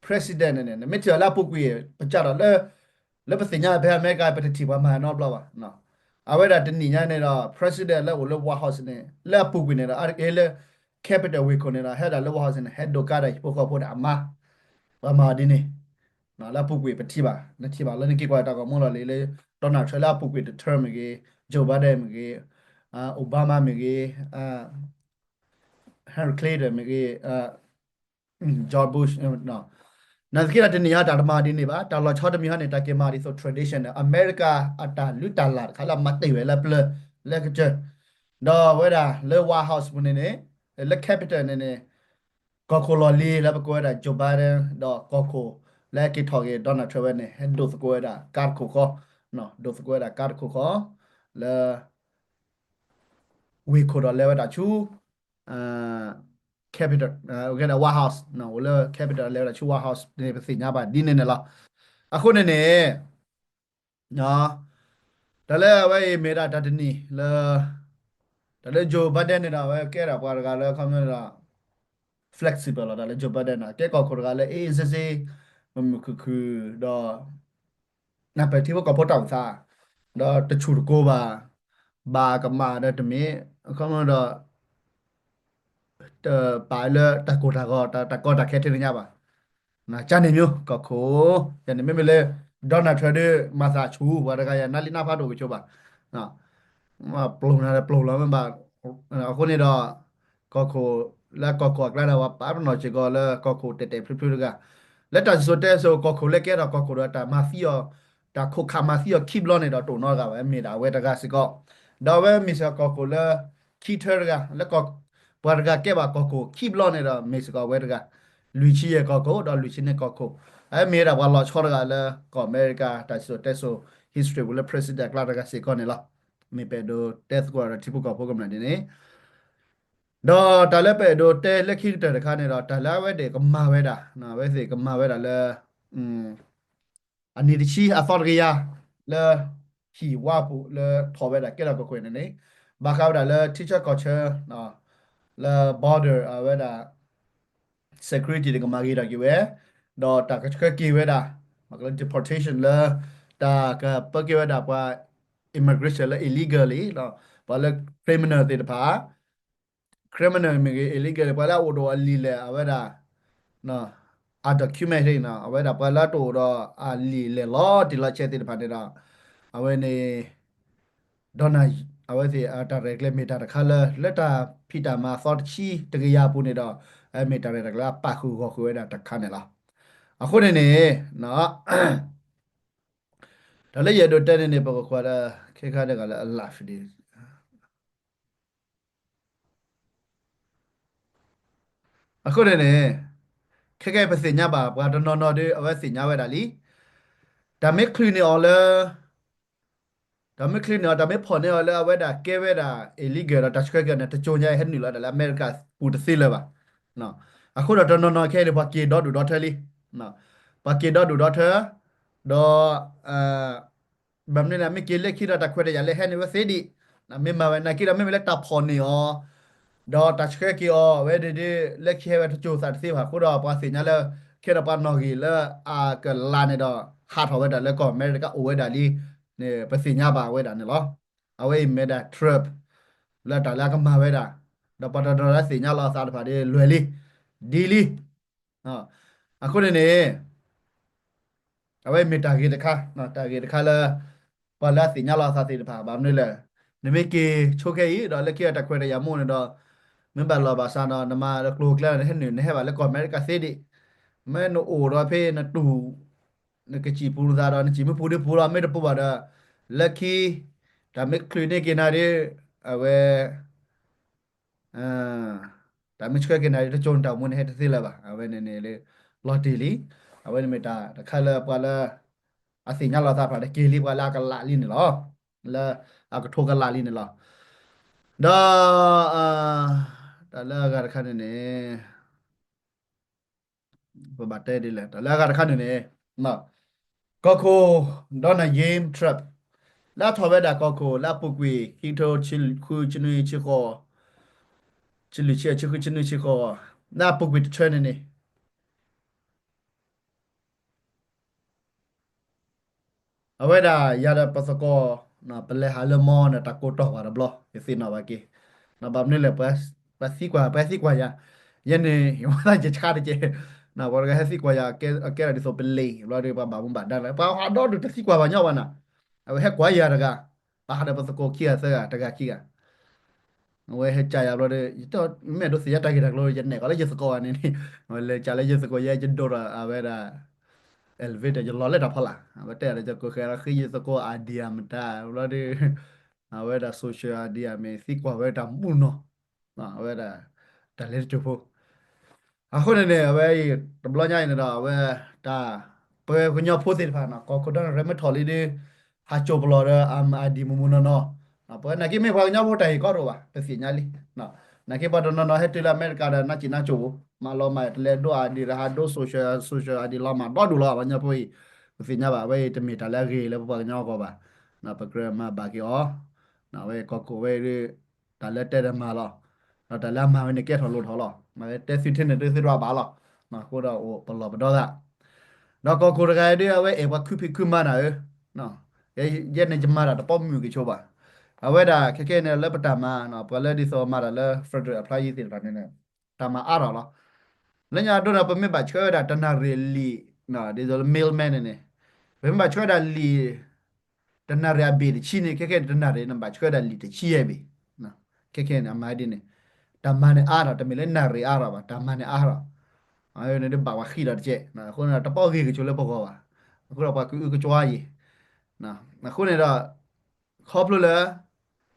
president န့ၣ်န့ၣ် နမ့ၢ်ထံၣ်အီၤလၢအပူၤကွံာ် ပစးထီၣ်လၢ လၢပသ့ၣ်ညါဖဲအမဲရကၤ ပတထံၣ်ပှၤမၤနီတဘျီဘၣ်. အဝဲဒၣ်တနံၤညါန့ၣ်ဒီး president လၢအိၣ်လၢ White House န့ၣ် လၢအပူၤကွံာ်န့ၣ်ဒီး အကဲလၢ Capitol ဝ့ၢ်ခိၣ်န့ၣ်ဒီး ဟဲဒၣ်လၢ White House န့ၣ် ဟဲဒိးကါဒီးဟံၣ်ဖိဃီဖိဒီးအမါ ပှၤမၤအီၤဒ်န့ၣ် လၢအပူၤကွံာ်ပထံၣ်ဘၣ် နထံၣ်ဘၣ်လၢနက့ၤကွၢ်တၢ်ဂီၤမူလီၤလံ လၢ Donald Trump လၢအပူၤကွံာ်တ term မ့ၢ်ဂ့ၤ Joe Biden မ့ၢ်ဂ့ၤ Obama မ့ၢ်ဂ့ၤ Hillary Clinton မ့ၢ်ဂ့ၤ George Bush နာ်သက့ဒီးတနံၤညါတၢ်တမၤဒ်န့ၣ်ဘၣ် တၢ်လီၤဆီတမံၤဟီန့ၣ် တၢ်က့ၤမၤဒ်သိး tradition န့ၣ် အမဲရကၤအတၢ်လုၢ်တၢ်လၢ်တခါလၢအမၤတ့ၢ်ဝဲလၢပျၢၤလၢကစၢၢ် ဒီးအဝဲဒၣ်လၢ White House ပူၤန့ၣ်န့ၣ် လၢ Capitol န့ၣ်န့ၣ် ကီၢ်ခိၣ်လီၢ်လံၤလၢပကိးဝဲဒၣ် Joe Biden ဒီးကီၢ်ခိၣ်လၢအက့ၤထီၣ်က့ၤ Donald Trump ဝဲန့ၣ် ဟဲဒိးသကိးဝဲဒၣ်ကါတခိၣ်ဃီ ဒိးသကိးဝဲဒၣ်ကါတခိၣ်ဃီ လၢ ဝ့ၢ်ခိၣ်ဒီးလဲၤဝဲဒၣ်ဆူ Capitol ကဲဒၣ် White House အိၣ်လၢ Capitol လဲၤဝဲဒၣ်ဆူ White House န့ၣ် ပသ့ၣ်ညါဘၣ်ဒ်န့ၣ်န့ၣ်လီၤ. အဃိန့ၣ်န့ၣ် တၢ်လၢအဝဲအံၤမ့ၢ်ဒၣ်တၢ်တနံၤလၢ တၢ်လၢ Joe Biden န့ၣ်ဒီး အဝဲကဲဒၣ်ပှၤတဂၤလၢခီမ့ၢ်ဒီး flexible လီၤ. တၢ်လၢ Joe Biden န့ၣ် ကဲကီၢ်ခိၣ်တဂၤလၢ အေးအေးဆေးဆေး မုာ်မုာ်ခုၣ်ခုၣ်ဒီး နၢ်ပၢၢ်ထံဖိကီၢ်ဖိတၢ်အိၣ်သး ဒီးတဆူၣ်တကိၤဘၣ် ဘၣ်ကမၣ်ဒီးတမ့ၢ် အခီမ့ၢ်ဒီး တပာ်လၢတၢ်ကိၢ်တၢ်ဂီၤ တၢ်ကီတၢ်ခဲထဲန့ၣ်ညါဘၣ်. ကန့ၣ်မျိုး ကီၢ်ခိၣ် ယန့ၣ်မ့မ့ၢ်လၢ Donald Trump ဒ်မၤသးဆူၣ် ပှၤတဂၤယၤ နါလံနါဖးတအိၣ်ကဆိးဘၣ် ပျိၢ်နၤဒီးပျိၢ်လီၤမ့ၢ်ဘၣ်. အဃိန့ၣ်ဒီး ကီၢ်ခိၣ် လၢကီၢ်ခိၣ်အကျါဒီး ပှၤပာ်ပနီၣ်စ့ၢ်ကီးလၢကီၢ်ခိၣ်တဲာ်တဲာ်ဖျုးဖျုးတဂၤ လၢတၢ်စံၣ်စိၤတဲစိၤ ကီၢ်ခိၣ်လၢကဲထီၣ်ကီၢ်ခိၣ်ဒီးတၢ်မၤသံအီၤ တၢ်ခိၣ်ခးမၤသံအီၤခံဘျီန့ၣ်ဒီး တအိၣ်နီတဂၤဘၣ် မ့ၢ်ဒၣ်အဝဲတဂၤစ့ၢ်ကီး ဒီးအဝဲမ့ၢ်စ့ၢ်ကီးကီၢ်ခိၣ်လၢ ခံထၢတဂၤ လၢ ပှၤတဂၤကဲဘၣ်ကီၢ်ခိၣ်ခံဘျီန့ၣ်ဒီး မ့ၢ်စ့ၢ်ကီးအဝဲတဂၤ လွံၢ်ဆံယဲၢ်ကီၢ်ခိၣ် ဒီးလွံၢ်ဆံန့ၣ်ကီၢ်ခိၣ် အဝဲမ့ၢ်ဝဲဒၣ်ပှၤလီၤဆီတဂၤလၢ ကီၢ်အမဲရကၤ တၢ်စံၣ်စိၤတဲစိၤ history ပူၤလၢ president အကျါတဂၤစ့ၢ်ကီးန့ၣ်လီၤ. မ့ၢ်ပအဲၣ်ဒိးတဲသကိးဒီးထံဖိကီၢ်ဖိကမျၢၢ်ဒ်န့ၣ် ဒီးတၢ်လၢပအဲၣ်ဒိးတဲလၢခံကတၢၢ်တခါန့ၣ်ဒီး တၢ်လၢအဝဲသ့ၣ်ကမၤဝဲဒၣ် အဝဲသ့ၣ်ကမၤဝဲဒၣ်လၢ အနံၣ်တဆံအသီတကယၤ လၢ ဟံၣ်ဝါပူၤလၢထီၣ်ဝဲဒၣ်ကဲထီၣ်ကီၢ်ခိၣ်န့ၣ်န့ၣ် ဘၣ်ဃးဝဲဒၣ်လၢထံဆၢကီၢ်ဆၢ လၢ border အဝဲဒၣ် security န့ၣ် ကမၤဂ့ၤထီၣ်က့ၤဝဲ ဒီးတၢ်ကဆှၢက့ၤဝဲဒၣ် deportation လၢ တၢ်ကပၢက့ၤဝဲဒၣ်ပှၤ immigration လၢ illegal လံ, ပှၤလၢ criminal သ့ၣ်တဖၣ် criminal မ့ၢ်ဂ့ၤ illegal ပှၤလၢအအိၣ်ဒီးအလံာ်လဲၢ် အဝဲဒၣ် undocumented အဝဲဒၣ်ပှၤလၢတအိၣ်ဒီးအလံာ်လဲၢ်လီၤတံၢ်လီၤဆဲးသ့ၣ်တဖၣ်န့ၣ်ဒီး အဝဲန့ၣ် ဒီး အဝဲသ့ၣ်အတၢ်ရဲၣ်ကျဲၤမ့ၢ်တၢ်တခါလၢ လၢတၢ်ဖံးတၢ်မၤသီတဆံတကယၤအပူၤန့ၣ်ဒီး အမ့ၢ်တၢ်ရဲၣ်တၢ်ကျဲၤအပာ်ဃုာ်ဂီၢ်ဃုာ်ဝဲဒၣ်တခါန့ၣ်လီၤ. အဃိန့ၣ်န့ၣ် တၢ်လၢယအဲၣ်ဒိးတဲန့ၣ်န့ၣ် ပကကွၢ်ဒီး ခဲခါတဂၤလၢအ live ဒ် အဃိန့ၣ်န့ၣ် ခဲကဲပသ့ၣ်ညါဘၣ် ပှၤတနီၤနီၤဒီး အဝဲသ့ၣ်ညါဝဲဒၣ်လံ. တၢ်မ့ၢ်ချုးန့ၢ်အီၤလၢ တၢ်မ့ၢ်ချုးန့ၢ်အီၤ တၢ်မ့ၢ်ဖီၣ်န့ၢ်အီၤလၢအဝဲဒၣ်ကဲဝဲဒၣ် illegal ဒီးတၢ်ဆှၢက့ၤအီၤန့ၣ် တကၠိညါဟဲနုာ်လီၤဒၣ်လၢအမဲရကၤပူၤတသ့လၢၤဘၣ်. အဃိဒီးတနီၤနီၤခဲအံၤန့ၣ် ပှၤက့ၤဒီဒူၣ်ဒီထၢလံ. ပှၤက့ၤဒီဒူၣ်ဒီထၢ ဒီး ဘၣ်မနုၤန့ၣ် မ့ၢ်က့ၤလၢခံဒီးတၢ်ခွဲးတၢ်ယာ်လၢဟဲန့ၢ်ဝဲသ့ဒံး, မ့ၢ်မၤဝဲနာ်က့ဒီး မ့မ့ၢ်လၢတၢ်ဖီၣ်န့ၢ်အီၤ ဒီးတၢ်ဆှၢက့ၤအီၤဝဲဒၣ်ဒ် လၢခံဟဲဝဲတကၠိသးတသ့ဘၣ်အဃိဒီး ပှၤသ့ၣ်ညါလၢ ခဲဒီးပှၤနီၣ်ဂံၢ်လၢအကလးန့ၣ်ဒီး ဟးထီၣ်ဝဲဒၣ်လၢကီၢ်အမဲရကၤအိၣ်ဝဲဒၣ်လံန့ၣ် ပသ့ၣ်ညါဘၣ်ဝဲဒၣ်န့ၣ်လီၤ. အဝဲအံၤမ့ၢ်ဒၣ် Trump လၢတၢ်လၢအကမၤဝဲဒၣ်, ဒီးပှၤတနီၤနီၤလၢသ့ၣ်ညါလီၤအသးတဖၣ်ဒ်လွဲၢ်လံ, ဒ်လံ. အဃိန့ၣ်န့ၣ် အဝဲမ့ၢ်တၢ်ဂ့ၤတခါ, တၢ်ဂ့ၤတခါလၢ ပှၤလၢအသ့ၣ်ညါလီၤအသးသ့ၣ်တဖၣ် ဘၣ်မနုၤလဲၣ်, နမ့ၢ်က့ၤဆိခဲအံၤ ဒီးလၢခံအတၢ်ခွဲးတၢ်ယာ်မိၢ်န့ၣ်ဒီး မ့ၢ်ဘၣ်လီၤဘၣ်စးဒီး နမၤလၢကျိၤကျဲဒီး နဟဲနုာ် နဟဲဘၣ်လၢကီၢ်အမဲရကၤသ့ဒံး, မ့ၢ်နအိၣ်ဒီးဖဲနတူၢ် နကစံၣ်ပူၤနသးဒီး နစံၣ်မ့ၢ်ပူၤဒ်ပူၤလီၤ မ့ၢ်တပူၤဘၣ်ဒီး လၢခံ တၢ်မ့ၢ်ချုးန့ၢ်က့ၤနၤဒီး အဝဲ တၢ်မ့ၢ်ဆှၢက့ၤနၤဒီး တကၠိနတၢ်အိၣ်မူန့ၣ် ဟဲတသ့လၢၤဘၣ်. အဝဲန့ၣ်န့ၣ်လၢ လီၤတံၢ်လံ. အဝဲန့ၣ်မ့ၢ်တၢ်တခါလၢပှၤလၢ အသ့ၣ်ညါလီၤသးတဖၣ်ဒီးက့ၤလံ ပှၤလၢအကလးလံန့ၣ်လီၤ. လၢအကထိကလးလံန့ၣ်လီၤ. ဒီး တၢ်လၢအဂၤတခါန့ၣ်န့ၣ် ပဘၣ်တဲဒ်လဲၣ် တၢ်လၢအဂၤတခါန့ၣ်န့ၣ် ကီၢ်ခိၣ် Donald James Trump လၢအထီၣ်ဝဲဒၣ်ကီၢ်ခိၣ် လၢအပူၤကွံာ် ခံကထိဃု ဆံနွံ ဆံဃိး ဆံလွံၢ် ဆံဆံဃု ဆံနွံ ဆံဃိး လၢအပူၤကွံာ်တဆၢန့ၣ်န့ၣ် အဝဲဒၣ်ယၤဒီးပသကိး ပလဲၤဟးလၢမီန့ၣ် တၢ်ကိးတီၢ်ပှၤတဘျီ ယသ့ၣ်နီၣ်ဘၣ်က့ၤ. ဘၣ်မနုၤလဲၣ် ပှၤသံကွၢ် ပှၤသံကွၢ်ယၤ, ယဲန့ၣ် ယဝဲဒၣ်ယဆါတက့ၢ်. ပှၤတဂၤဟဲသံကွၢ်ယၤ အကဲဒၣ်ဒ်သိးပလံာ်ဘျီဒီး ပှၤဘၣ်မူဘၣ်ဒါလၢ ပှၤဟးဒီဒူၣ်တသံကွၢ်ပှၤညီဘၣ်နၤ. အဝဲဟဲကွၢ်ယၤတဂၤ, ပဟးဒီးပသကိးခံဂၤသၢဂၤ တဂၤခံဂၤ အဝဲဟဲကၢယၤဘျီဒီး ယတမ့ၢ်ဒိးသ့ၣ်ညါတၢ်ဂ့ၢ်တၢ်ကျိၤ ယနဲၣ်ကီးလၢယသကိးဘၣ်န့ၣ်န့ၣ်, အဝဲလဲၤကၢလၢယသကိး ယဲယဒိၣ်ဒီးအဝဲဒၣ် elevator ယလီၤလၢတၢ်ဖီလာ် အဝဲတဲဒီးယကိးဃဲၤလီၤဃ့ယသကိး idea မတၤဘျီဒီး အဝဲဒၣ် social idea မ့ၢ်သံကွၢ်ဝဲတၢ်မူနီၢ် အဝဲဒၣ် တၢ်လဲၤတစိၢ်ဖိ အဃိန့ၣ်န့ၣ် အဝဲအံၤ တဘျီညါအံၤန့ၣ်ဒီး အဝဲတၢ် ပှၤကညီဖိသ့ၣ်တဖၣ်န့ၣ် ကီၢ်ခိၣ် Donald မ့ၢ်ထီၣ်လံဒီး ဟးစိာ်ပလီၢ်ဒီး အမၤ ID မူမူနီၢ်နီၢ်, ပနာ်က့မ့ၢ်ပှၤကညီဖိတၢ်ဟ့ၣ်ကီတအိၣ်ဘၣ် ပသ့ၣ်ညါလံ. နာ်က့ပှၤတနီၤနီၤဟဲတုၤလၢအမဲရကၤဒီး နါစံၣ်နါစိၤ မၤလီၤမၢ်တလဲၤဒိး ID ဒီးဟးဒိး social social ID လီၤမၢ်ဒီဒူၣ်လီၤ ပှၤကညီဖိအံၤ ပသ့ၣ်ညါဘၣ် အဝဲအံၤတမ့ၢ်တၢ်လၢအဂ့ၤလၢပပှၤကညီအဂီၢ်ဘၣ်. ပကြၢးမၤဘၣ်က့ၤအီၤ အဝဲကီၢ်ခိၣ်ဝဲဒၣ် တၢ်လၢတဲဒီးမၤလီၤ, ဒီးတၢ်လၢအမၤဝဲန့ၣ်ကဲထီၣ်လိၣ်ထီၣ်လီၤ. မၤဝဲတဲသုထဲန့ၣ်ဒုးသုဒွးဘၣ်လီၤ. အဃိဒီးအိၣ်ပလီၢ်ပဒီသး, ဒီးကီၢ်ခိၣ်တဂၤဒုး အဝဲအဲၣ်ပှၤခုဖံးခုမၤနၤဧၢ, ယဲန့ၣ်ယမၤတၢ်တပိာ်မုၣ်က့ၤဆိဘၣ်. အဝဲဒၣ်ခဲခဲန့ၣ်လၢပတၢ်မၤ ပှၤလၢဒ်သိးမၤတၢ်လၢ federal employee သ့ၣ်တဖၣ်န့ၣ် တၢ်မၤအါထီၣ်လီၤ. လၢညါဒိၣ်န့ၣ် ပမ့ၢ်ဘၣ်ဆှၢဝဲဒၣ်တနၣ်ရံၣ်လံာ် ဒ်သိးလၢ mailman န့ၣ်န့ၣ် ပမ့ၢ်ဘၣ်ဆှၢဝဲဒၣ်လံာ် တနၣ်ရံၣ်အဘ့ၣ်တဆံန့ၣ် ခဲခဲန့ၣ် တနၣ်ရံၣ်န့ၣ် ဘၣ်ဆှၢဒၣ်လံာ်တဆံယဲၢ်ဘ့ၣ်. ခဲခဲန့ၣ် အမၤဒ်န့ၣ် တၢ်မၤန့ၣ်အါထီၣ် တမ့ၢ်လၢနၣ်ရံၣ်အါထီၣ်ဘၣ် တၢ်မၤန့ၣ်အါထီၣ်. အဝဲန့ၣ်ဒ်ဘၣ်ပှၤဃံးဒီးတကဲး အဃိန့ၣ်ဒီး တပိာ်ဂ့ၤကဆိလၢပဂီၢ်ဘၣ်. အဃိဒီးပှၤကအုကစွါယံၤ အဃိန့ၣ်ဒီး ခီဖျိလၢ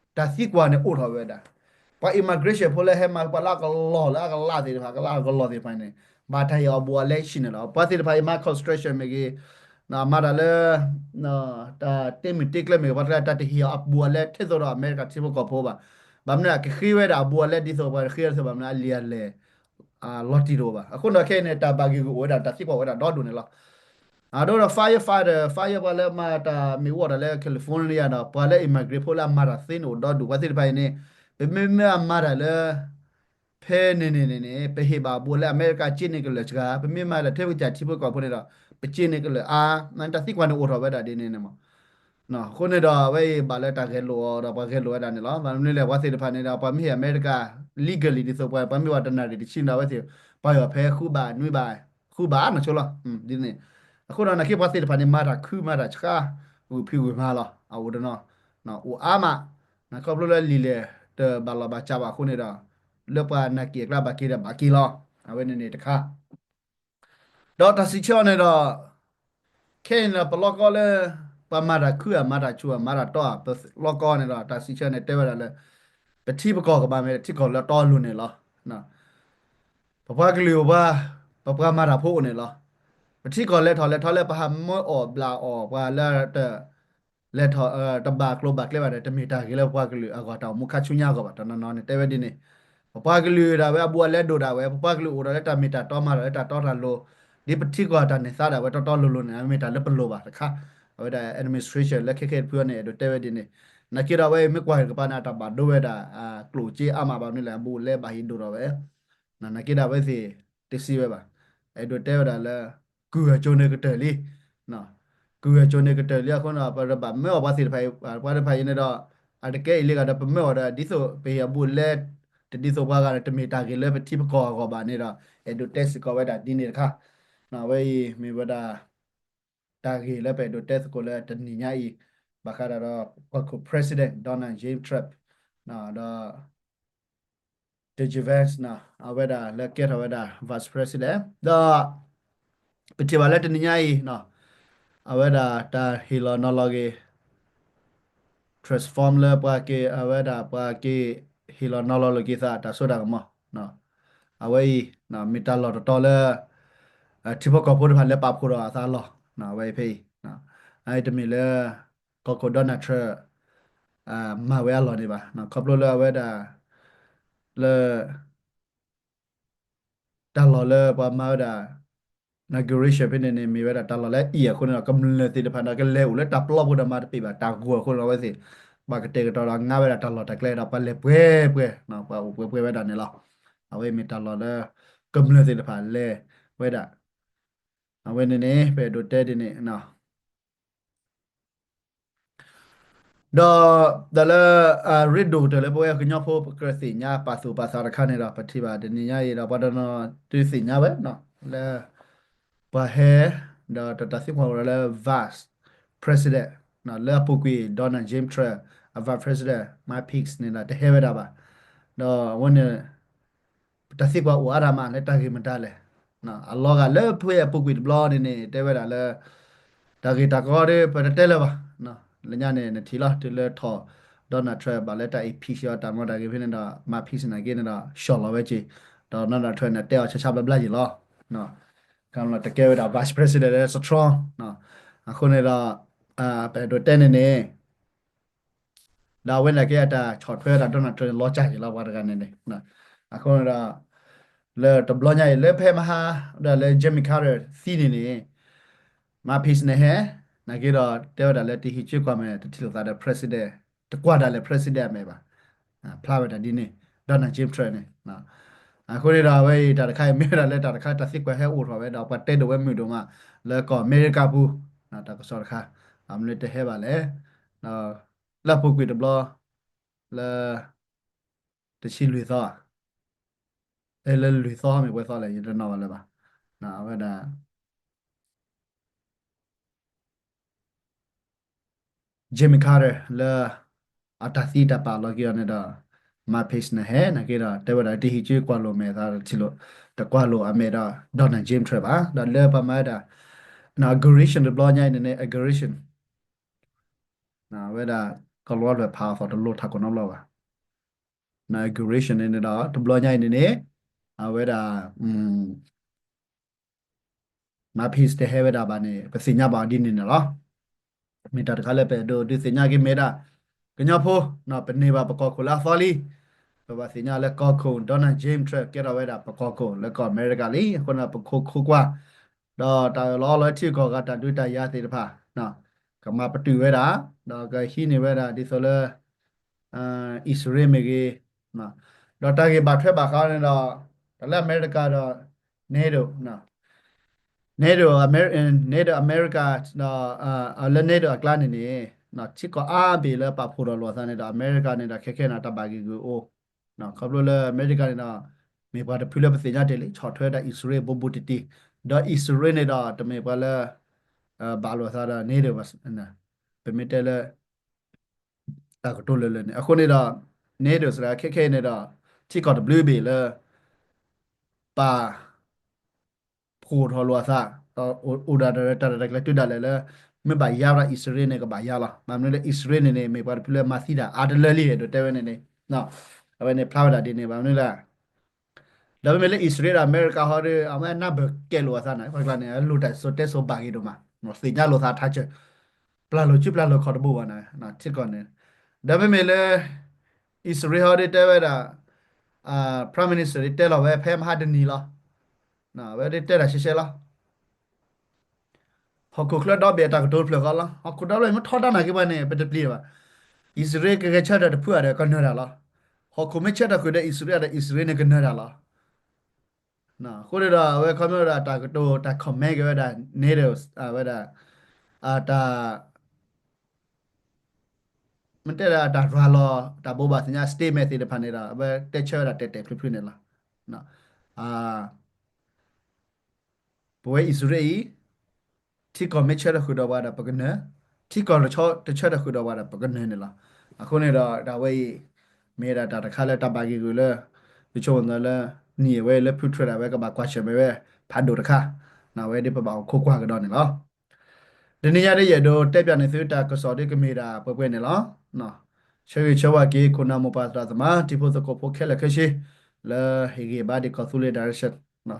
တၢ်သံကွၢ်န့ၣ်အိၣ်ထီၣ်ဝဲဒၣ် ပှၤ immigration ဖိလၢဟဲမၤပှၤလၢအကလီၢ်လၢအကလးသ့ၣ်တဖၣ် ကလးကလီၢ်သ့ၣ်တဖၣ်န့ၣ် ဘၣ်တၢ်ဟ့ၣ်အီၤဘူးအလဲဆံးန့ၣ်လီၤ. ပှၤသ့ၣ်တဖၣ်အံၤမၤ construction မ့ၢ်ဂ့ၤ မၤတၢ်လၢ တၢ်တ့မုၢ်တ့ကျဲမ့ၢ်ဂ့ၤ ပှၤတဂၤတၢ်တဟ့ၣ်အီၤအဘူးအလဲထဲသိးဒီးအမဲရကၤထံဖိကီၢ်ဖိဘၣ်. ဘၣ်မနုၤအကဃ့ဝဲဒၣ်အဘူးအလဲဒ်သိးပှၤဃ့ဝဲဒ်သိးဘၣ်မနုၤအလံာ်အလဲၢ် လီၤတံၢ်တအိၣ်ဘၣ်. အဃိန့ၣ်ခဲအံၤန့ၣ် တၢ်ဘၣ်ဂ့ၢ်ဂီၢ်အိၣ်ဝဲဒၣ် တၢ်သံကွၢ်အိၣ်ဝဲဒၣ်ဒီဒူၣ်န့ၣ်လီၤ. အဒိဒီး firefighter, fire ပှၤလၢမၤတၢ်မ့ၢ်ဝီတၢ်လၢ California ဒီး ပှၤလၢ immigrant ဖိလၢအမၤတၢ်သ့န့ၣ်အိၣ်ဒီဒူၣ် ပှၤသ့ၣ်တဖၣ်အံၤန့ၣ် ပမ့မ့ၢ်အမၤတၢ်လၢ ဖဲန့ၣ်န့ၣ်န့ၣ်န့ၣ် ပဟ့ၣ်ဘၣ်ဘူးလၢအမဲရကၤက့န့ၣ်ကလၢာ်စှၤ ပမ့ၢ်မၤတၢ်ထဲပကစၢ်ထံဖိကီၢ်ဖိန့ၣ်ဒီး ပစ့န့ၣ်ကလၢာ်အါ, တၢ်သံကွၢ်န့ၣ်အိၣ်ထီၣ်ဝဲဒၣ်ဒ်န့ၣ်န့ၣ်မး. အဃိန့ၣ်ဒီး အဝဲအံၤဘၣ်လၢတၢ်ဂဲၤလိာ်အီၤဒီးပှၤဂဲၤလိာ်ဝဲဒၣ်န့ၣ်လီၤ. ဘၣ်မနုၤလဲၣ် ပှၤသ့ၣ်တဖၣ်န့ၣ်ဒီး ပှၤမ့ၢ်ဟ့ၣ်အမဲရကၤ legally ဒ်သိးပှၤ ပှၤမ့ၢ်ဝဲတနၣ်ရံၣ်တဆံန့ၣ်ဒီး အဝဲသ့ၣ် ပာ်ယီၤဖဲဃုဘးနွံဘး ဃုဘးနီၢ်ဆိလီၤ. ဒ်န့ၣ် အဃိဒီးနာ်က့ပှၤသ့ၣ်တဖၣ်န့ၣ် မၤတၢ်ခုမၤတၢ်ဆှါ ဂုာ်ဖံးဂုာ်မၤလီၤ. အအိၣ်တနီၤ အိၣ်အါမး, ခီဖျိလၢလံာ်လဲၢ်တဘၣ်လီၢ်ဘၣ်စးဘၣ်အဃိန့ၣ်ဒီး လၢပှၤနာ်က့ၤအကျါဘၣ်က့ၤဒီးဘၣ်က့ၤလီၤ. အဝဲန့ၣ်န့ၣ်တခါ ဒီးတၢ်စံးဆၢအီၤန့ၣ်ဒီး ခဲအံၤန့ၣ်ဒီး ပလီၢ်ကီၢ်လၢ ပှၤမၤတၢ်ခုဧါ မၤတၢ်ဆူၣ်ဧါ မၤတၢ်တီဧါ ပလီၢ်ကီၢ်န့ၣ်ဒီး တၢ်စံးဆၢန့ၣ်တဲဝဲဒၣ်လၢ ပထံပကီၢ်ကဘၣ်မ့ၢ်ထံကီၢ်လၢအတီအလိၤန့ၣ်လီၤ. ပပှၤကလုာ်အိၣ်ပှၤ, ပပှၤမၤတၢ်ဖိအိၣ်န့ၣ်လီၤ. ပထံကီၢ်လဲၤထီၣ်လဲၤထီလၢပဟးမၢအီၣ်ဘျးအီၣ်ပှၤလၢတ လဲၤထီၣ် တဘၣ်ကျိၤဘၣ်ကျဲဘၣ်ဒီး တမ့ၢ်တၢ်ဂ့ၤလၢပပှၤကလုာ်အဂီၢ် တၢ်အိၣ်မူခါဆူညါအဂီၢ်ဘၣ်. တနီၤနီၤန့ၣ် တဲဝဲဒ်န့ၣ် ပပှၤကလုာ်ဒၣ်ဝဲအဘူးအလဲဒိၣ်ဒၣ်ဝဲ ပပှၤကလုာ်အိၣ်ဒီးလၢတၢ်မ့ၢ်တၢ်တီမၤတၢ်လၢတၢ်တီတၢ်လိၤ ဒ်ပထံကီၢ်တၢ်န့ၢ်သါဒၣ်ဝဲတီတီလိၤလိၤန့ၣ် မ့ၢ်တၢ်လၢပလိၤဘၣ်တခါ. အဝဲဒၣ် administration လၢခဲခဲတဖုအံၤန့ၣ် အဲၣ်ဒိးတဲဝဲဒ်န့ၣ် နာ်က့ဒီးအဝဲမ့ၢ်ကွၢ်ကပၤန့ၣ် အတၢ်ဘၣ်ဒိဝဲဒၣ် ကျိၣ်စ့အါမးဘၣ်မနုၤလဲၣ် အဘူးအလဲဘၣ်ဟံးဒိၣ်ထီၣ်ဝဲ နာ်က့ဒီးအဝဲသ့ၣ်တစံးဝဲဘၣ်. အဲၣ်ဒိးတဲဝဲဒၣ်လၢ ကုၢ်အစိၤန့ၣ်ကတၢၢ်လံ, ကုၢ်အစိၤန့ၣ်ကတၢၢ်လံအဃိန့ၣ်ဒီး ပတဘၣ်မၢအီၣ်ပှၤသ့ၣ်တဖၣ်အံၤ ပှၤတဖၣ်အံၤန့ၣ်ဒီး အတကဲအံၤလံဂၤဒီး ပမၢအီၣ်ဒီး ဒ်သိးပဟ့ၣ်အဘူးအလဲ တဒ်သိးပှၤဂၤဒီး တမ့ၢ်တၢ်ဂ့ၤလၢပထံပကီၢ်အဂီၢ်ဘၣ်န့ၣ်ဒီး အဲၣ်ဒိးတဲစ့ၢ်ကီးဝဲဒၣ်ဒ်န့ၣ်တခါ. အဝဲအံၤမ့ၢ်ဝဲဒၣ် တၢ်ဂ့ၢ်လၢပအဲၣ်ဒိးတဲသကိးလၢတနံၤညါအံၤ ဘၣ်ဃးဒီး ကီၢ်ခိၣ် President Donald James Trump ဒီး J D Vance အဝဲဒၣ်လၢကဲထီၣ်ဝဲဒၣ် Vice President ဒီး ပထံၣ်ဘၣ်လၢတနံၤညါအံၤ အဝဲဒၣ်တၢ်ဟ့ၣ်လီၤနီၤလီၤက့ၤ transform လၢပှၤက့ၤ အဝဲဒၣ်ပှၤက့ၤဟ့ၣ်လီၤနီၤလီၤလိာ်က့ၤသးတၢ်စိတၢ်ကမီၤ အဝဲအံၤ မ့ၢ်တၢ်လီၢ်တတီၤလၢ ထံဖိကီၢ်ဖိတဖၣ်လဲၤပာ်ဖှိၣ်ဒီးအသးလီၢ် အဝဲအံၤဖဲအံၤ အအံၤတမ့ၢ်လၢ ကီၢ်ခိၣ် Donald Trump မၤဝဲအလီၢ်န့ၣ်ဘၣ် ခီဖျိလၢအဝဲဒၣ် လၢ တၢ်လီၢ်လၢပှၤမၤဝဲဒၣ် inauguration ဖဲန့ၣ်န့ၣ် မ့ၢ်ဝဲဒၣ်တၢ်လီၢ်လၢအအံၤအဃိန့ၣ်ဒီး ကမျၢၢ်သ့ၣ်တဖၣ်ဒီးကလဲၤအိၣ်လၢတၢ်ပျီပူၤဒီးမၤတပ့ၤဘၣ် တၢ်ဂီၤအဃိန့ၣ်ဒီး အဝဲသ့ၣ် ပှၤကတဲာ်ကတီၤဒီးငါဝဲဒၣ်တၢ်လီၢ်တၢ်ကျဲဒီး ပှၤလဲၤပှဲၤပှဲၤ ပှၤအိၣ်ပှဲၤပှဲၤဝဲဒၣ်န့ၣ်လီၤ. အဝဲမ့ၢ်တၢ်လီၢ်လၢ ကမျၢၢ်သ့ၣ်တဖၣ်လဲၤဝဲဒၣ် အဝဲန့ၣ်န့ၣ် ပအဲၣ်ဒိးတဲဒ်န့ၣ် ဒီး တၢ်လၢ အရ့ဒိၣ်ကတၢၢ်လၢပဝဲကညီဖိ ပကြၢးသ့ၣ်ညါပာ်သူၣ်ပာ်သးတခါန့ၣ်ဒီး ပထံၣ်ဘၣ်တနံၤညါအံၤဒီး ပှၤတနီၤဒုးသ့ၣ်ညါဝဲ လၢ ပှၤဟဲ ဒီးတၢ်သံကွၢ်အိၣ်ဒီးလၢ Vice President လၢအပူၤကွံာ် Donald James Trump အ Vice President Mike Pence န့ၣ်ဒီး တဟဲဝဲဒၣ်ဘၣ်. ဒီးအဝဲန့ၣ် ပတၢ်သံကွၢ်အိၣ်အါဒၣ်မးလၢတၢ်ဂ့ၢ်မတၤလဲၣ်. အလီၤဂာ်လၢပဝဲအပူၤကွံာ်တဘျီန့ၣ်န့ၣ် တဲဝဲဒၣ်လၢ တၢ်ဂ့ၢ်တၢ်ကီဒီး ပတတဲလၢၤဘၣ်. လၢညါန့ၣ် နထံၣ်လီၤ တုၤလၢထီၣ် Donald Trump ဘၣ်လၢတၢ် impeach အီၤတၢ်မီတၢ်ဂ့ၤဖဲန့ၣ်ဒီး Mike Pence နာ်က့န့ၣ်ဒီး ဆှီၣ်လီၤဝဲက့ၤ ဒီး Donald Trump န့ၣ် တဲအီၤဆါဆါဘျါဘျါယံၤလီၤ. ကတကဲဝဲဒၣ် Vice President လၢ strong အဃိန့ၣ်ဒီး ပအဲၣ်ဒိးတဲန့ၣ်န့ၣ် ဒီးအဝဲန့ၣ်ကဲအတၢ်ဆီၣ်ထွဲဝဲဒၣ် Donald Trump န့ၣ် လီၤစၢ်က့ၤလီၤ ပှၤတဂၤန့ၣ်န့ၣ်. အဃိန့ၣ်ဒီး လၢတဘျီညါအံၤ လၢဖဲမဟါ ဒီးလၢ Jimmy Carter သံန့ၣ်န့ၣ် Mike Pence န့ၣ်ဟဲ နာ်က့ဒီး တဲဝဲဒၣ်လၢတဟံးစုကွၢ်မဲာ် တထံၣ်လိာ်သးဒီး president တကွၢ်ဒၣ်လဲာ် president အမဲာ်ဘၣ်. ဖျါဝဲဒၣ်ဒ်န့ၣ် Donald James Trump န့ၣ် အဃိန့ၣ်ဒီး အဝဲအံၤတၢ်တခါအံၤမ့ၢ်ဝဲဒၣ်လၢတၢ်တခါတၢ်သံကွၢ်ဟဲအိၣ်ထီၣ်ဝဲဒီး ပှၤတဲဒိၣ်ဝဲမုာ်ဒိၣ်မး လၢကီၢ်အမဲရကၤပူၤ တၢ်ကစီၣ်တခါ အမနုၤတဟဲဘၣ်လဲၣ် လၢအပူၤကွံာ်တဘျီ လၢ တဆံလွံၢ်သီ လၢလွံၢ်သီမ့ၢ်ပှဲၤသီလဲၣ် ယတနီၣ်ဘၣ်လၢၤဘၣ်. အဝဲဒၣ် Jimmy Carter လၢ အတၢ်သံတၢ်ပာ်လီၤက့ၤအီၤန့ၣ်ဒီး Mike Pence န့ၣ်ဟဲ နာ်က့ဒီး တဲဝဲဒၣ် တဟံးစုကွၢ်လိာ်မဲာ်သး တထံၣ်လိာ် တကွၢ်လိာ်အမဲာ်ဒီး Donald James Trump ဘၣ်. ဒီးလၢပှၤမၤဝဲဒၣ် inauguration တဘျီညါအံၤန့ၣ်န့ၣ် inauguration ဝဲဒၣ် ကီၢ်လီၤလွဲၢ်ဖးအသီၣ်တလိၤထးခိၣ်နီတဘျီဘၣ်. inauguration န့ၣ်န့ၣ်ဒီး တဘျီညါအံၤန့ၣ်န့ၣ် အဝဲဒၣ် Mike Pence တဟဲဝဲဒၣ်ဘၣ်န့ၣ် ပသ့ၣ်ညါဘၣ်အီၤဒ်န့ၣ်န့ၣ်လီၤ. မ့ၢ်တၢ်တခါလၢပအဲၣ်ဒိးဒုးသ့ၣ်ညါက့ၤမ့ၢ်ဒၣ် ကညီဖိ ပန့ၢ်ဘၣ်ပကီၢ်ခိၣ်လၢအသီလံ. ပဘၣ်သ့ၣ်ညါလၢကီၢ်ခိၣ် Donald James Trump ကဲထီၣ်ဝဲဒၣ်ပကီၢ်ခိၣ်လၢကီၢ်အမဲရကၤလံ. အဃိန့ၣ် ပခိၣ်ခိၣ်ကွၢ် ဒီးတၢ်အၢၣ်လီၤအီလီၤထံကီၢ်ဂၤတၢ်ဒုးတၢ်ယၤသ့ၣ်တဖၣ် ကမၤပတုာ်ဝဲဒၣ် ဒီးကဟံးန့ၢ်ဝဲဒၣ်ဒ်သိးလၢ အံၣ်စရ့လးမ့ၢ်ဂ့ၤ ဒီးတၢ်ဂ့ၢ်ဘၣ်ထွဲဘၣ်ဃးန့ၣ်ဒီး တၢ်လၢအမဲရကၤဒီး NATO NATO အမဲ NATO အမဲရကၤ ဒီး လၢ NATO အကျါန့ၣ်န့ၣ် ထံကီၢ်အါဘ့ၣ်လၢပာ်ဖှိၣ်ထီၣ်လိာ်အသးန့ၣ်ဒီး အမဲရကၤန့ၣ်ဒီး ခဲခဲန့ၣ် တၢ်ဘၣ်ဂ့ၢ်ဂုာ်အိၣ် ခီဖျိလၢအမဲရကၤန့ၣ်ဒီး မ့ၢ်ပှၤတဖုလၢပသ့ၣ်ညါတ့ၢ်လံ ဆီၣ်ထွဲဒၣ်အံၣ်စရ့လးဘူးဘူးတံၢ်တံၢ်, ဒီးအံၣ်စရ့လးန့ၣ်ဒီး တမ့ၢ်ပှၤလၢ ဘၣ်လိာ်သးဒီး NATO ဘၣ်, ပမ့ၢ်တဲလၢ တၢ်ကတိၤလၢာ်လၢာ်န့ၣ် အဃိန့ၣ်ဒီး NATO စှၤခဲခဲအံၤန့ၣ်ဒီး ထံကီၢ်တဘျုးဘ့ၣ်လၢ ပာ် ဖှိၣ်ထီၣ်လိာ်အသး ဒီးအိၣ်ဒၣ်တၢ်ရဲၣ်တၢ်ကျဲၤတုၤဒၣ်လဲာ်လၢ မ့ၢ်ဘၣ်ယါဝဲဒၣ်အံၣ်စရ့လးန့ၣ် ကဘၣ်ယါလီၤ. ဘၣ်မနုၤလၢအံၣ်စရ့လးန့ၣ်န့ၣ် မ့ၢ်ပှၤတဖုလၢမၤသံတၢ်အါတလၢလံ အဲၣ်ဒိးတဲဝဲန့ၣ်န့ၣ် အဝဲန့ၣ်ဖျါဝဲဒၣ်ဒ်န့ၣ် ဘၣ်မနုၤလဲၣ် ဒီးမ့မ့ၢ်လၢအံၣ်စရ့လးဒီးအမဲရကၤဟီဒီး အဝဲနၢ်ပၢၢ်ကဲလိာ်အသးန့ၣ် ပှၤကျါန့ၣ် လိၣ်တၢ်စိၤတဲစိၤဘၣ်ဂ့ၤဒိၣ်မး သ့ၣ်ညါလိာ်သးထါစၢၤ ပျၢ်လိာ်စုပျၢ်လိာ်ခီၣ်တဘိဘၣ်န့ၣ် ထံကီၢ်န့ၣ် ဒီးမ့မ့ၢ်လၢ အံၣ်စရ့လးဟီဒီးတဲဝဲဒၣ် Prime Minister ဒီးတဲလီၤဝဲဖဲမဟါတနံၤလီၤ. အဝဲဒၣ်တဲတၢ်ရှဲရှဲလီၤ. ဟီၣ်ခိၣ်ချၢဒီဘ့ၣ်အတၢ်ကတိၤတဖျၢၣ်ဃီလီၤ. ဟီၣ်ခိၣ်ဒီဘ့ၣ်မ့ၢ်ထီဒါနၤက့ၤပှၤန့ၣ် ပတပျံၤဘၣ်. အံၣ်စရ့လးကဂဲၤဆၢထၢၣ်တဖုဧါဒီးကနၢၤတၢ်လီၤ. ဟီၣ်ခိၣ်မ့ၢ်ဆၢထၢၣ်ဃုာ်ဒီးအံၣ်စရ့လးဒီး အံၣ်စရ့လးန့ၣ်ကနၢၤတၢ်လီၤ. အဃိန့ၣ်ဒီး အဝဲခီဖျိဒီးတၢ်ကတိၤတၢ် comment က့ၤဝဲဒၣ် NATO ဝဲဒၣ် အတၢ် မ့ၢ်တဲဒၣ်တၢ်ရၤလီၤ တၢ်ဘိးဘၣ်သ့ၣ်ညါ statement သ့ၣ်တဖၣ်န့ၣ်ဒီး အဝဲတဲဆၢဝဲဒၣ်တဲာ်တဲာ်ဖျုးဖျုးန့ၣ်လီၤ. ပဝဲအံၣ်စရ့လးအံၤ ထံကီၢ်မ့ၢ်ဆၢထၢၣ်ဃုာ်ဒီးပှၤဒီးပကနၢၤ, ထံကီၢ်တဆၢထၢၣ်ဃုာ်ဒီးပှၤဒီးပကနၢၤန့ၣ်လီၤ. အဃိန့ၣ်ဒီးတၢ်ဝဲအံၤ မ့ၢ်ဒၣ်တၢ်တခါလၢတၢ်ဘၣ်ဂ့ၢ်ဂုာ်လၢ ယဆိကမိၣ်လၢ နံၣ်အဝဲလၢဖုထြဲးဒၣ်ဝဲကဘၣ်ကွၢ်ဆၢၣ်မဲာ်ဝဲ ဖးဒိၣ်တခါ, အဝဲဒၣ်ပဘၣ်အိၣ်ခိးကွၢ်ကဒီးန့ၣ်လီၤ. တနံၤညါဒ်ယအဲၣ်ဒိးတဲပၠးန့ၢ်သုတၢ်ကစီၣ်ဒ် ကမ့ၢ်ဒၣ်ပှဲၤပှဲၤန့ၣ်လီၤ. ဆၢဂ့ၤဆၢဝါက့ၤ ခိၣ်နၢ်မိၢ်ပၢ်သရၣ်သမါ တံၤဖိသကိးဖိခဲလၢာ်ခဲဆ့ လၢဟ့ၣ်ဂံၢ်ဘါဒံးကီၢ်သူလ့ၤတၢ်ရ့ၣ်စဲး,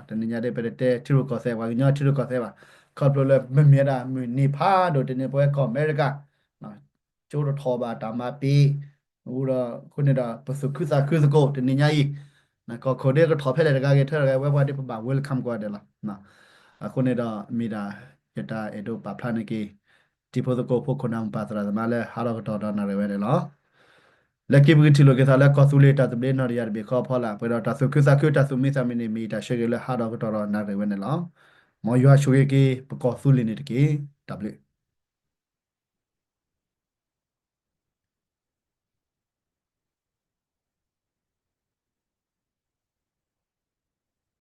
တနံၤညါဒ်ပတတဲထံရူၢ်ကီၢ်သဲး ပှၤကညီထံရူၢ်ကီၢ်သဲးဘၣ်, ခီဖျိလၢပမ့ၢ်ဝဲဒၣ်မုၢ်နံၤဖးဒိၣ်တနံၤ ပဝဲကီၢ်အမဲရကၤ ကၠိတထီၣ်ဘၣ်တၢ်မၤပ့ၤ, အဃိဒီး အဃိန့ၣ်ဒီး ပသူၣ်ခုသးခုသကိးတနံၤညါအံၤ, ကီၢ်ခိၣ်ဒ်ကထီၣ်ဖဲလဲၣ်တဂၤဂ့ၤ ထဲတဂၤ ဝဲပှၤဒ်ပဘၣ် welcome ကွၢ်ဒဲးလီၤ. အဃိန့ၣ်ဒီး မ့ၢ်ဒၣ်ယတၢ်အဲၣ်ဒိးပာ်ဖျါန့ၢ်က့ၤ တံၤဖိသကိးဖိခိၣ်နၢ်မိၢ်ပၢ်သရၣ်သမါလၢဟးထီၣ်ကတီၢ်ဒီးနၣ်ရံၣ်ဝဲန့ၣ်လီၤ. လၢခံပကထံၣ်လိာ်က့ၤသးလၢကီၢ်သူလ့ၤတၢ်သဘျ့နီၢ်တယၢ်တဘ့ၣ်ဃီအဖီလာ် ပှဲၤဒီးတၢ်သူၣ်ခုသးခုတၢ်သူၣ်မံသးမုာ်န့ၣ် မ့ၢ်ယတၢ်ဆၢဂ့ၤလၢဟးထီၣ်ကတီၢ်ဒီးနၣ်ရံၣ်ဝဲန့ၣ်လီၤ. မ်ယွၤဆိၣ်ဂ့ၤက့ၤ ပကီၢ်သူလ့ၤန့ၣ်တက့ၢ်. တၢ်ဘျုး